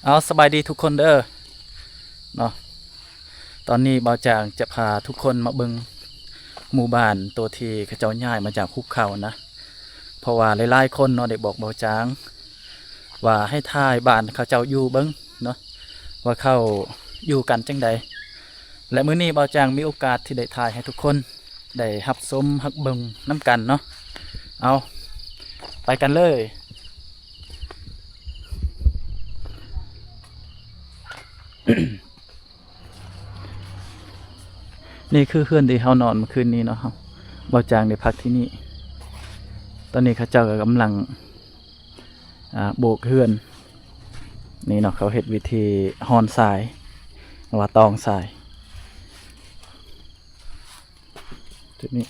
ເອົາ ສະບາຍດີທຸກຄົນເດີເນາະ. ຕອນນີ້ບ່າວຈາງຈະພາທຸກຄົນມາເບິ່ງໝູ່ບ້ານໂຕທີ່ເຂົາເຈົ້າຍ້າຍມາຈາກຫຸບເຂົານະ. ເພາະວ່າຫຼາຍໆຄົນເນາະ ໄດ້ບອກບ່າວຈາງວ່າໃຫ້ຖ່າຍບ້ານເຂົາເຈົ້າຢູ່ເບິ່ງເນາະ ວ່າເຂົາຢູ່ກັນຈັ່ງໃດ. ແລະ ມື້ນີ້ບ່າວຈາງມີໂອກາດທີ່ໄດ້ຖ່າຍໃຫ້ທຸກຄົນໄດ້ຮັບຊົມຮັບເບິ່ງນຳກັນເນາະ. ເອົາ ໄປກັນເລີຍ. ນີ້ຄືເຮືອນທີ່ເຮົານອນມື້ຄືນນີ້ເນາະ. ເຮົາ ບ່າວຈາງໄດ້ພັກທີ່ນີ້. ຕອນນີ້ເຂົາເຈົ້າກໍກຳລັງ ອ່າ ໂບກເຮືອນນີ້ເນາະ. ເຂົາເຮັດວິທີຮ່ອນຊາຍ ຫຼືວ່າຕອງຊາຍ. ຈຸດນີ້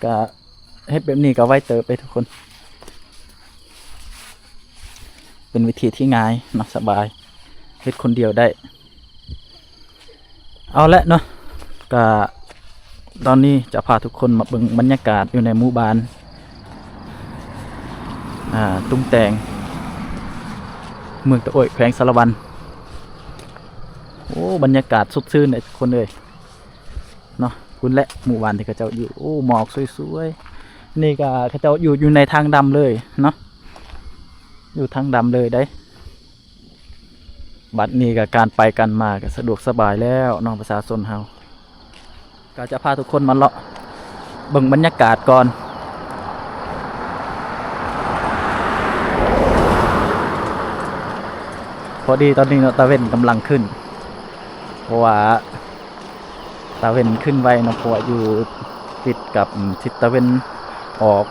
ກະເຮັດແບບນີ້ກະໄວເຕີບເດ້ທຸກຄົນ. ເປັນວິທີທີ່ງ່າຍເນາະ ສະບາຍ ເຮັດຄົນດຽວໄດ້. ເອົາແຫຼະເນາະ ກະຕອນນີ້ຈະພາທຸກຄົນມາເບິ່ງບັນຍາກາດຢູ່ໃນໝູ່ບ້ານ ອ່າ ຕຸງແຕງ ເມືອງຕະໂອ້ຍ ແຂວງສາລະວັນ. ໂອ້ ບັນຍາກາດສົດຊື່ນເດ້ທຸກຄົນເອີຍເນາະ. ພຸ້ນແຫຼະໝູ່ບ້ານທີ່ເຂົາເຈົ້າຢູ່. ໂອ້ ໝອກສວຍໆ. ນີ້ກະເຂົາເຈົ້າຢູ່ ຢູ່ໃນທາງດຳເລີຍເນາະ ຢູ່ທາງດຳເລີຍເດ້. ບັດນີ້ກະການໄປການມາກະສະດວກສະບາຍແລ້ວເນາະ ປະຊາຊົນເຮົາ. ກະຈະພາທຸກຄົນມາເລາະເບິ່ງບັນຍາກາດກ່ອນ. ພໍດີຕອນນີ້ເນາະ ຕາເວັນກຳລັງຂຶ້ນ ເພາະວ່າຕາເວັນຂຶ້ນໄວເນາະ ເພາະວ່າຢູ່ຕິດກັບທິດຕາເວັນອອກ.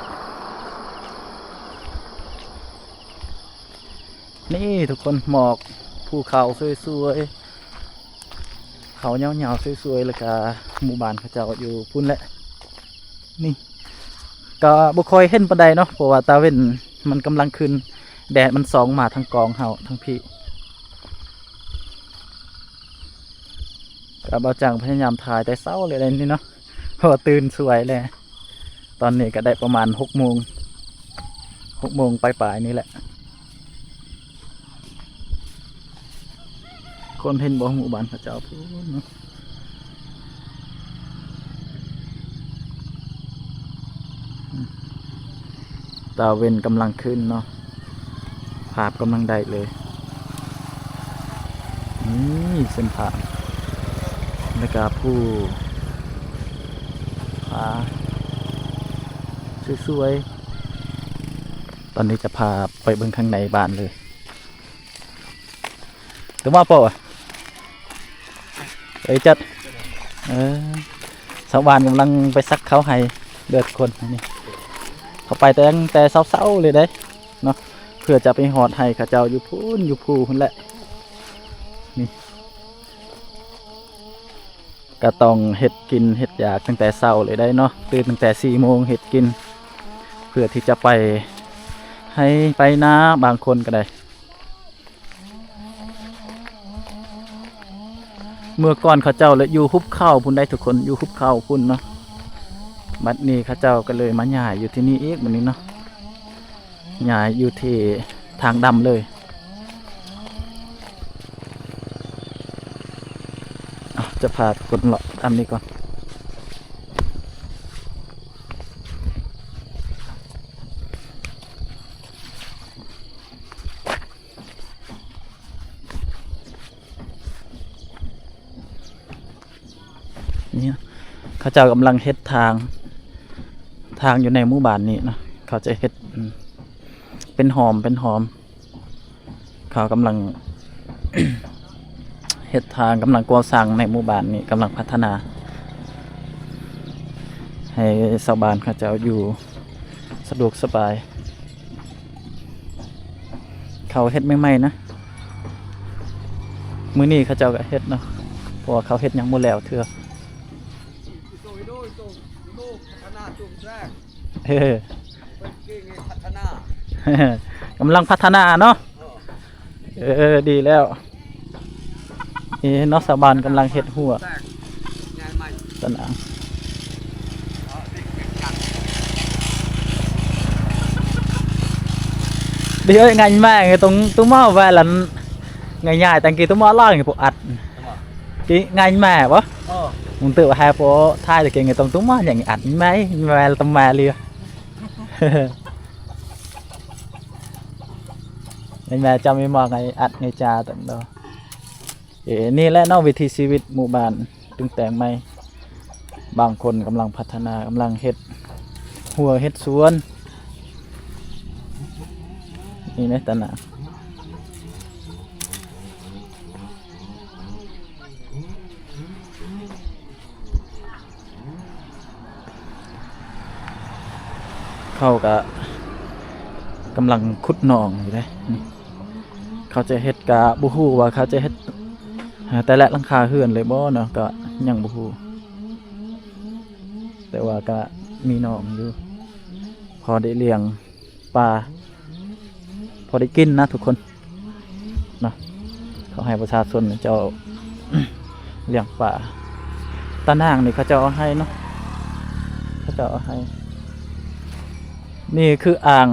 ນີ້ທຸກຄົນ ໝອກພູເຂົາສວຍໆ ເຂົາຍາວໆ ສວຍໆ ແລ້ວກະໝູ່ບ້ານເຂົາເຈົ້າຢູ່ພຸ້ນແຫຼະ. ນີ້ກະບໍ່ຄ່ອຍເຫັນປານໃດເນາະ ເພາະວ່າຕາເວັນມັນກຳລັງຂຶ້ນ ແດດມັນສ່ອງມາທາງກ້ອງເຮົາທາງພີ້. ກະບ່າວຈາງພະຍາຍາມຖ່າຍແຕ່ເຊົ້າເລີຍນີ້ເນາະ ເພາະວ່າຕື່ນສວຍແລ້ວ. ຕອນນີ້ກະໄດ້ປະມານຫົກໂມງ ຫົກໂມງປາຍໆ ນີ້ແຫຼະ. ຄົນເຫັນບໍ່ ໝູ່ບ້ານເຂົາເຈົ້າພຸ້ນເນາະ. ຕາເວັນກຳລັງຂຶ້ນເນາະ ພາບກຳລັງໄດ້ເລີຍ. ນີ້ເສັ້ນທາງ ແລ້ວກະພູຜາສວຍໆ. ຕອນນີ້ຈະພາໄປເບິ່ງຂ້າງໃນບ້ານເລີຍ. ຕົວມາເປົາ ເອີຍຈັດ ເອີ ຊາວບ້ານກຳລັງໄປສັກເຂົ້າໄຮ່ເດີທຸກຄົນ. ນີ້ເຂົາໄປຕັ້ງແຕ່ເຊົ້າໆ ເລີຍເດ້ເນາະ ເພື່ອຈະໄປຮອດໄຮ່ເຂົາເຈົ້າຢູ່ພຸ້ນ ຢູ່ພູພຸ້ນແຫຼະ. ນີ້ກະຕ້ອງເຮັດກິນເຮັດຢາກຕັ້ງແຕ່ເຊົ້າເລີຍໄດ໋ເນາະ ຕື່ນຕັ້ງແຕ່ສີ່ໂມງເຮັດກິນ ເພື່ອທີ່ຈະໄປໄຮ່ໄປນາ. ບາງຄົນກະໄດ້ ເມື່ອກ່ອນເຂົາເຈົ້າລະຢູ່ຫຸບເຂົາພຸ້ນໄດ໋ທຸກຄົນ ຢູ່ຫຸບເຂົາພຸ້ນເນາະ. ບັດນີ້ເຂົາເຈົ້າກະເລີຍມາຍ້າຍຢູ່ທີ່ນີ້ອີກບັດນີ້ເນາະ ຍ້າຍຢູ່ທີ່ທາງດຳເລີຍ. ເອົາ ຈະພາທຸກຄົນເລາະຕາມນີ້ກ່ອນ. ນີ້ເຂົາເຈົ້າກຳລັງເຮັດທາງ ທາງຢູ່ໃນໝູ່ບ້ານນີ້ເນາະ ເຂົາຈະເຮັດ ເປັນຮ່ອມ ເປັນຮ່ອມ. ເຂົາກຳລັງເຮັດທາງ ກຳລັງກໍ່ສ້າງໃນໝູ່ບ້ານນີ້ ກຳລັງພັດທະນາ ໃຫ້ຊາວບ້ານເຂົາເຈົ້າຢູ່ສະດວກສະບາຍ. ເຂົາເຮັດໃໝ່ໆ ນະ ມື້ນີ້ເຂົາເຈົ້າກະເຮັດເນາະ ເພາະວ່າເຂົາເຮັດຍັງບໍ່ແລ້ວເທື່ອ. ເອີ ກຳລັງພັດທະນາເນາະ. ເອີ ດີແລ້ວ. ນີ້ເນາະ ຊາວບ້ານກຳລັງເຮັດຮົ້ວສະໜາມ. Đi ơi, ngành mẹ người tông tông mò về là ngày nhai tăng kia tông mò lo người bộ ặt. Cái ngành mẹ bố. Ồ. Mùng tự hai bộ thái thì kia người tông tông mò nhận ặt mẹ, mẹ là tông mẹ liu. Ngành mẹ cho mi mò ngày ặt ngày cha tận đó. ເອີ ນີ້ແຫຼະເນາະ ວິຖີຊີວິດໝູ່ບ້ານປຸງແຕ່ງໃໝ່. ບາງຄົນກຳລັງພັດທະນາ, ກຳລັງເຮັດຮົ້ວເຮັດສວນ. ນີ້ແຫຼະຕະໜາ ເຂົາກະກຳລັງຂຸດໜອງຢູ່ເດ້. ເຂົາຈະເຮັດກະບໍ່ຮູ້ວ່າເຂົາຈະເຮັດ ແຕ່ລະຫຼັງຄາເຮືອນເລີຍບໍ່ເນາະ ກະຍັງບໍ່ຮູ້. ແຕ່ວ່າກະມີໜອງຢູ່ ພໍໄດ້ລ້ຽງປາ ພໍໄດ້ກິນນະທຸກຄົນເນາະ. ເຂົາໃຫ້ປະຊາຊົນເຈົ້າລ້ຽງປາ. ຕາໜ່າງນີ້ເຂົາເຈົ້າເອົາໃຫ້ເນາະ ເຂົາເຈົ້າເອົາໃຫ້. ນີ້ຄືອ່າງ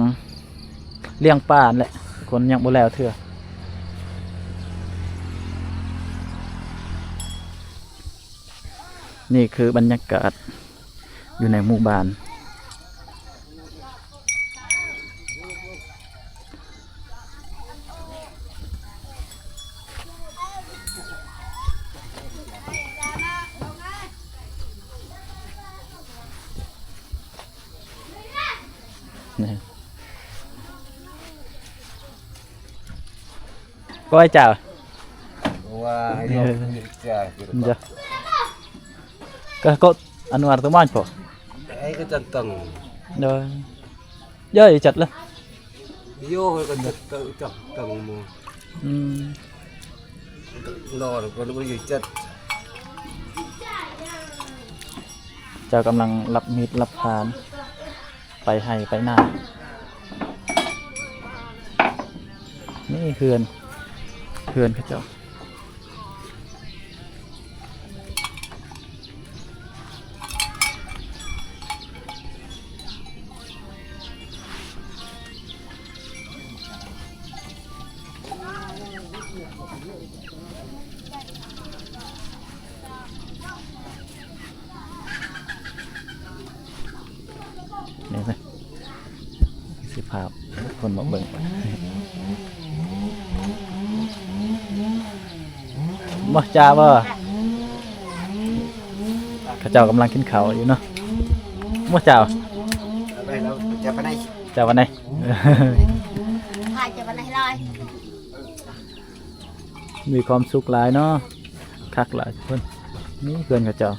ລ້ຽງປາຫັ້ນແຫຼະ ຄົນຍັງບໍ່ແລ້ວເທື່ອ. ນີ້ຄືບັນຍາກາດຢູ່ໃນໝູ່ບ້ານ. ກອຍເຈົ້າ ວ່າ ເອີ ເຈົ້າ ກະກົດອະນຸມັດຕົວມັນພໍ ໄອ້ກະຈັນຕັງ ໂດຍ ເຢີ ຈັດລະ ໂຍ ກະຈັດຕັງ ຈັດຕັງໝູ່ ອືມ ນອນກະບໍ່ໄດ້ຈັດ. ເຈົ້າກຳລັງລັບມີດລັບພານ ໄປໄຮ່ໄປນາ. ນີ້ເຮືອນ ເຮືອນເຂົາເຈົ້າ. ນີ້ນະ ຊິພາຄົນມາເບິ່ງ ບໍ່ຈ້າບໍ່ ເຂົາເຈົ້າກຳລັງກິນເຂົ້າຢູ່ເນາະ ບໍ່ຈ້າ ເຈົ້າປານໃດ ເຈົ້າປານໃດ ເຈົ້າປານໃດຫຼາຍ. ມີຄວາມສຸກຫຼາຍເນາະ ຄັກຫຼາຍເພິ່ນ ນີ້ເພື່ອນເຂົາເຈົ້າ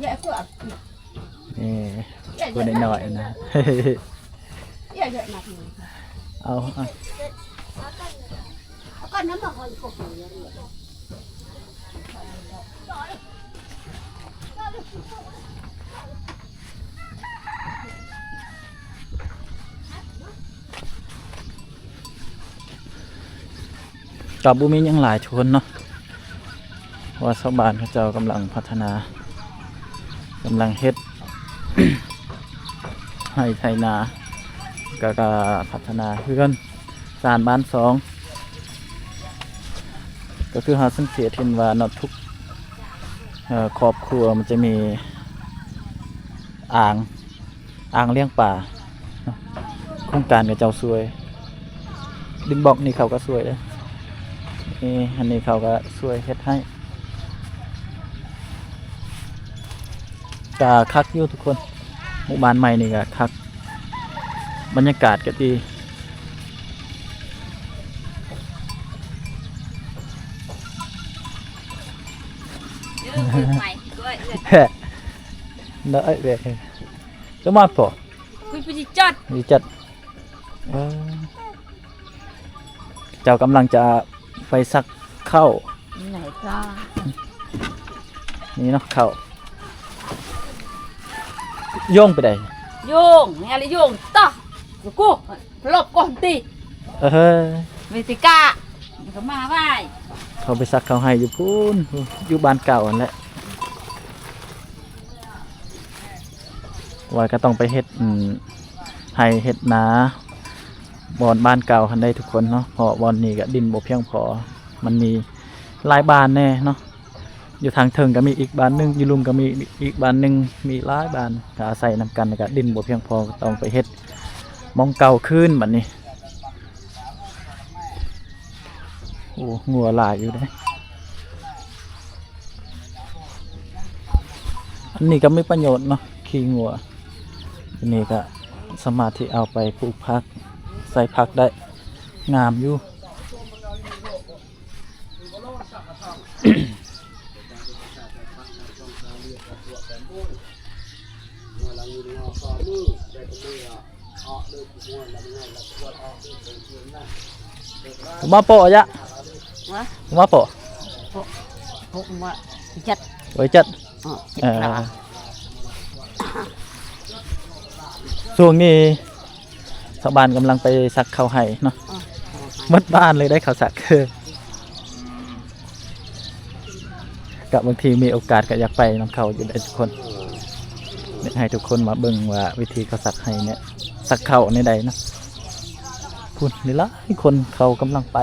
ນີ້ ຜູ້ນ້ອຍໆນະ ເອົາ ເອົາ ກະບໍ່ມີຫຍັງຫຼາຍທຸກຄົນເນາະ ເພາະວ່າຊາວບ້ານເຂົາເຈົ້າກຳລັງພັດທະນາ ກຳລັງເຮັດໄຮ່ໄຖນາ ກະ ກະພັດທະນາເຮືອນຊານບ້ານຊ່ອງ ກະຄືເຮົາສັງເກດເຫັນວ່າເນາະ ທຸກ ເອີ ຄອບຄົວມັນຈະມີອ່າງ ອ່າງລ້ຽງປາເນາະ ໂຄງການເຂົາເຈົ້າຊ່ວຍ ດິນບລັອກນີ້ເຂົາກະຊ່ວຍເດ້ ນີ້ ອັນນີ້ເຂົາກະຊ່ວຍເຮັດໃຫ້ ກະຄັກຢູ່ທຸກຄົນ ໝູ່ບ້ານໃໝ່ນີ້ກະຄັກ ບັນຍາກາດກະດີ. ເດີ ໄປດ້ວຍເອື້ອຍ ເດີ ເອື້ອຍ ກະມາພໍ ຄຸຍໄປຊິຈັດ ຊິຈັດ ເອີ ເຈົ້າກຳລັງຈະໄປສັກເຂົ້າ ນີ້ເນາະ ເຂົ້າ ໂຍງໄປໃດ ໂຍງ ແມ່ນລະໂຍງຕະ ຢູ່ກູ ລອບກ່ອນຕິ ເອີ ເວຕິກະ ກະມາໄວ້ ເຂົາໄປສັກເຂົ້າໄຮ່ຢູ່ພຸ້ນ ຢູ່ບ້ານເກົ່າຫັ້ນແຫຼະ ວ່າກະຕ້ອງໄປເຮັດ ອືມ ໄຮ່ເຮັດນາ ບ່ອນບ້ານເກົ່າຫັ້ນໄດ໋ທຸກຄົນເນາະ, ເພາະບ່ອນນີ້ກະດິນບໍ່ພຽງພໍ, ມັນມີຫຼາຍບ້ານແດ່ເນາະ, ຢູ່ທາງເທິງກະມີອີກບ້ານໜຶ່ງ, ຢູ່ລຸ່ມກະມີອີກບ້ານໜຶ່ງ, ມີຫຼາຍບ້ານກະອາໄສນຳກັນ, ກະດິນບໍ່ພຽງພໍ ກະຕ້ອງໄປເຮັດໝ່ອງເກົ່າຄືນບັດນີ້. ໂອ້ ງົວຫຼາຍຢູ່ເດ້. ອັນນີ້ກໍມີປະໂຫຍດເນາະ ຂີ້ງົວ ອັນນີ້ກໍສາມາດທີ່ເອົາໄປປູກຜັກ ໃສ່ຜັກໄດ້ ງາມຢູ່. ມາໂປະຍະ ມາໂປະ ໂປະ ໂປະມາຈັດ ໄວ້ຈັດ ເອີ ເອີ ເຈັດລາວ ຊ່ວງນີ້ຊາວບ້ານກຳລັງໄປສັກເຂົ້າໄຮ່ເນາະ ເອີ ເຂົ້າໄຮ່ ໝົດບ້ານເລີຍໄດ໋ເຂົ້າສັກ. ກະບາງທີມີໂອກາດກະຢາກໄປນຳເຂົາຢູ່ເດ້ທຸກຄົນ, ຢາກໃຫ້ທຸກຄົນມາເບິ່ງວ່າວິທີເຂົາສັກໄຮ່ແນວ ສັກເຂົ້າແນວໃດເນາະ. ພຸ້ນ ຫຼາຍໆຄົນເຂົາກຳລັງໄປ.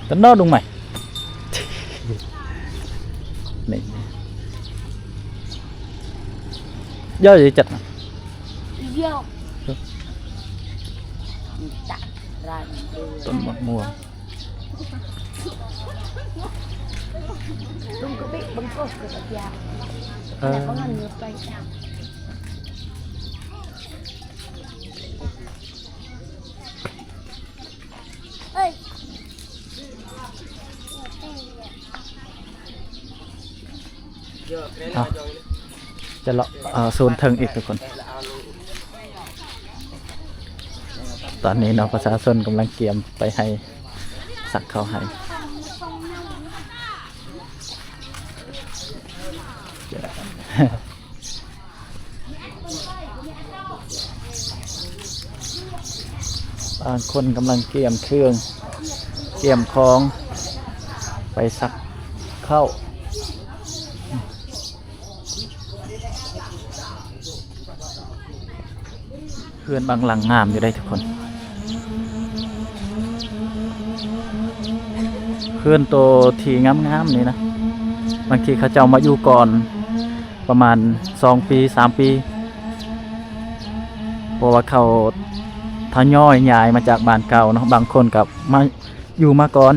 ເຕັມເນາະ ລຸງໃໝ່ ນີ້ ເຍາະຢູ່ຈັດນະ ເຍາະ ຕົ້ນໝາກມ່ວງ. ເອີ ເອົາ ຈະເລາະ ເອີ ໂຊນເທິງອີກທຸກຄົນ. ຕອນນີ້ເນາະ ປະຊາຊົນກຳລັງກຽມໄປໄຮ່ ສັກເຂົ້າໄຮ່ ບາງຄົນກຳລັງກຽມເຄື່ອງ ກຽມຂອງ ໄປສັກເຂົ້າ. ເຮືອນບາງຫຼັງງາມຢູ່ໄດ໋ທຸກຄົນ, ເຮືອນໂຕທີ່ງາມໆນີ້ນະ ບາງທີເຂົາເຈົ້າມາຢູ່ກ່ອນປະມານສອງປີ ສາມປີ ເພາະວ່າເຂົາທະຍອຍຍ້າຍມາຈາກບ້ານເກົ່າເນາະ, ບາງຄົນກໍມາຢູ່ມາກ່ອນ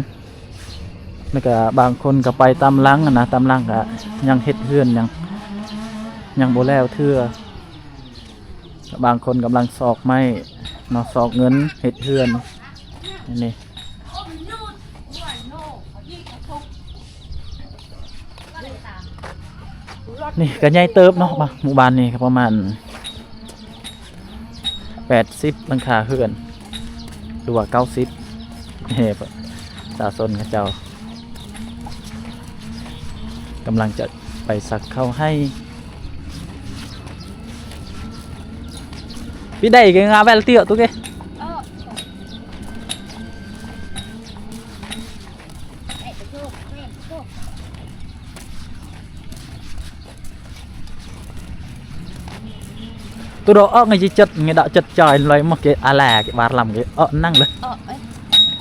ແລ້ວກະບາງຄົນກໍໄປຕາມຫຼັງຫັ້ນນະ, ຕາມຫຼັງກະຍັງເຮັດເຮືອນ ຍັງ ຍັງບໍ່ແລ້ວເທື່ອ. ບາງຄົນກຳລັງຊອກໄມ້ເນາະ ຊອກເງິນເຮັດເຮືອນ. ນີ້ ນີ້ກໍໃຫຍ່ເຕີບເນາະ, ໝູ່ບ້ານນີ້ກໍປະມານ ແປດສິບຫຼັງຄາເຮືອນ ຫຼືວ່າເກົ້າສິບ. ປະຊາຊົນເຂົາເຈົ້າກຳລັງຈະໄປສັກເຂົ້າໄຮ່. Tui đó ơ, ngi ji chit, ngi da chit choi loi mah ke ala ke bar lam ke. Ơ, nang le. Ơ, ơ.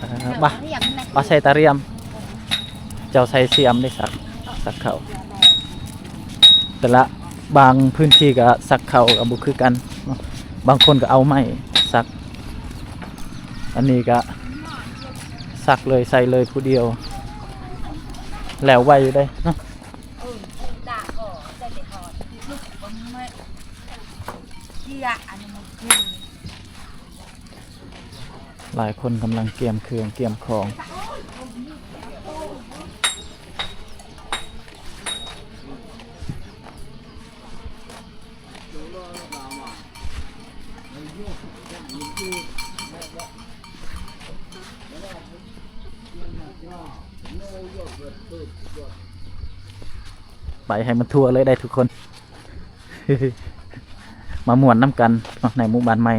Ơ, bah, bah sai tariam. ເຈົ້າໃສ່ສຽມເດ້ ສັກ ສັກເຂົ້າ. ແຕ່ລະບາງພື້ນທີ່ກໍສັກເຂົ້າກໍບໍ່ຄືກັນເນາະ, ບາງຄົນກໍເອົາໄມ້ສັກ. ອັນນີ້ກໍສັກເລີຍ ໃສ່ເລີຍຜູ້ດຽວ ແລ້ວໄວຢູ່ເດ້ເນາະ. ຫຼາຍຄົນກຳລັງກຽມເຄື່ອງກຽມຂອງ. ນີ້ ໄປໃຫ້ມັນທົ່ວເລີຍໄດ໋ທຸກຄົນ ມາມ່ວນນຳກັນເນາະ ໃນໝູ່ບ້ານໃໝ່.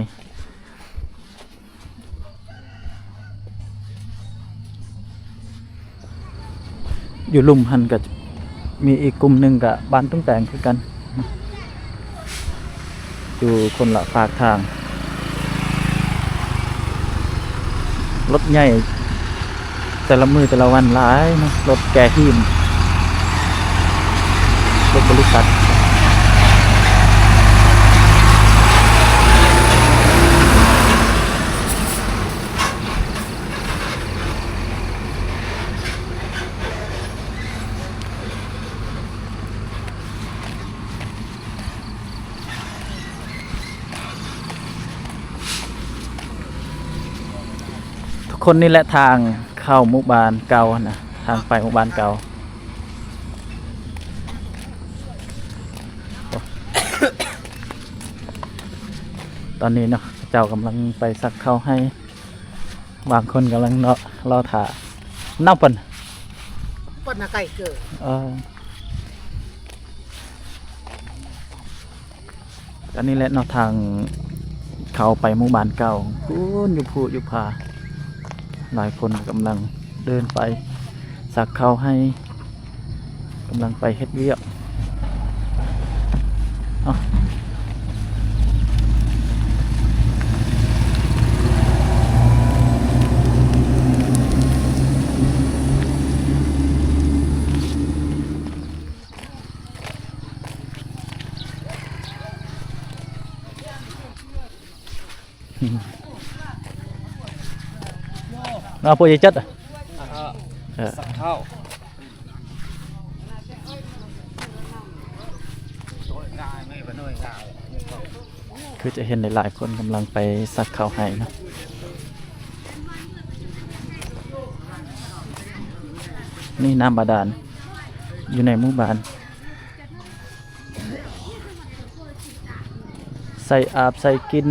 ຢູ່ລຸ່ມຫັ້ນກໍມີອີກກຸ່ມໜຶ່ງ ກໍບ້ານຕຸງແຕງຄືກັນ ຢູ່ຄົນລະຟາກທາງ. ລົດໃຫຍ່ແຕ່ລະມື້ແຕ່ລະວັນຫຼາຍເນາະ ລົດແກ່ຫີນ ລົດບໍລິສັດ. ທຸກຄົນ ນີ້ແຫຼະທາງເຂົ້າໝູ່ບ້ານເກົ່າຫັ້ນນະ ທາງໄປໝູ່ບ້ານເກົ່າ. ຕອນນີ້ເນາະ ເຂົາເຈົ້າກຳລັງໄປສັກເຂົ້າໃຫ້ ບາງຄົນກຳລັງເນາະ ລໍຖ້ານຳເພິ່ນ ເພິ່ນນະໄກເກີນ ເອີ ອັນນີ້ແຫຼະເນາະ ທາງເຂົ້າໄປໝູ່ບ້ານເກົ່າ ພຸ້ນຢູ່ພູຢູ່ຜາ ຫຼາຍຄົນກຳລັງເດີນໄປສັກເຂົ້າໃຫ້ ກຳລັງໄປເຮັດວຽກ. ເອົ້າ ເອົາ ໂປເຈັດ ເອີ ສັກເຂົ້າ ຄືຈະເຫັນຫຼາຍໆຄົນກຳລັງໄປສັກເຂົ້າໃຫ້ເນາະ. ນີ້ນ້ຳບາດານຢູ່ໃນໝູ່ບ້ານ. ໃສ່ອາບໃສ່ກິນ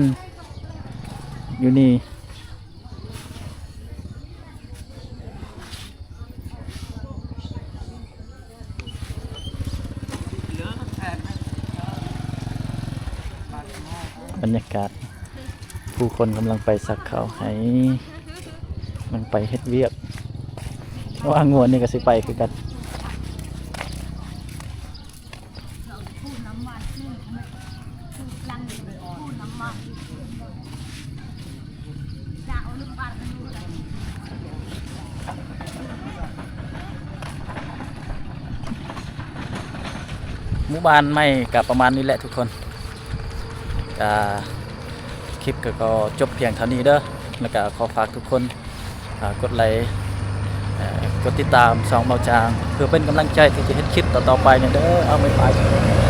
ຢູ່ນີ້ ບັນຍາກາດ ຜູ້ຄົນກຳລັງໄປສັກເຂົ້າໃຫ້ ກຳລັງໄປເຮັດວຽກ ວ່າງົວນີ້ກໍຊິໄປຄືກັນ. ໝູ່ບ້ານໃໝ່ກໍປະມານນີ້ແຫຼະທຸກຄົນ ກໍຄລິບກໍ ກໍຈົບພຽງເທົ່ານີ້ເດີ ແລ້ວກໍຂໍຝາກທຸກຄົນ ອ່າ ກົດໄລ ເອີ ກົດຕິດຕາມຊ່ອງເບົາຈາງ ເພື່ອເປັນກຳລັງໃຈທີ່ຈະເຮັດຄລິບຕໍ່ໆໄປແດ່ເດີ. ເອົາ ບາຍບາຍ.